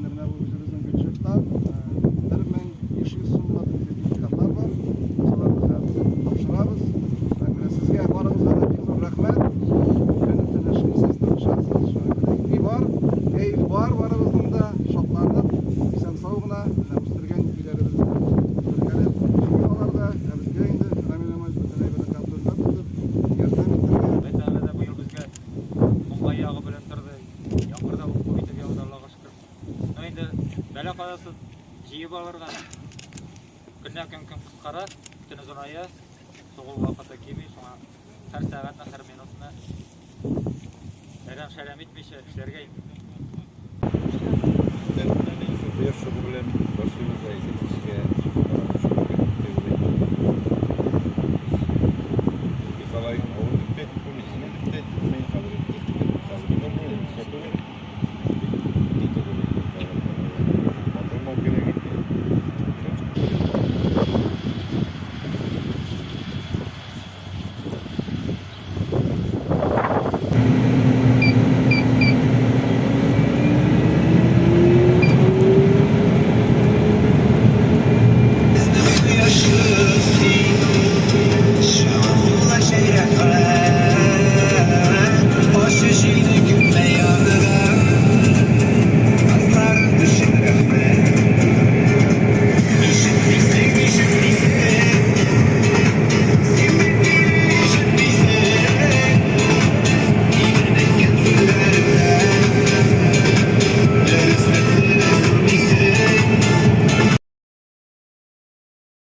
инде менә бу үзебезнең бюджеттан 1500 сумлык сертификатлар бар. Без аларны хәзер тапшырабыз. Шуңа күрә сезгә барыгызга да бик зур рәхмәт. Көне-төне эшлисез, тырышасыз. Шуңа күрә ипи бар, кәеф бар барыбызның да. Шатланып, исән-сау гына менә үстергән ипиләребезне бергәләп җыеп алар да, ә безгә инде Рамил Ямаевич бөтен әйберне контрольдә тотып, ярдәм итәргә. Аллаһ Тәгалә дә быел безгә уңай ягы белән торды. Яңгыр да күп итеп яуды, Аллага шөкер. Ну инде бәла казасы җыеп алырга. Көннән көн көн кыскара, төн озыная, сугу вакыты кими, шуңа һәр сәгатьне, һәр минутны әрәм-шәрәм итмичә эшләргә инде.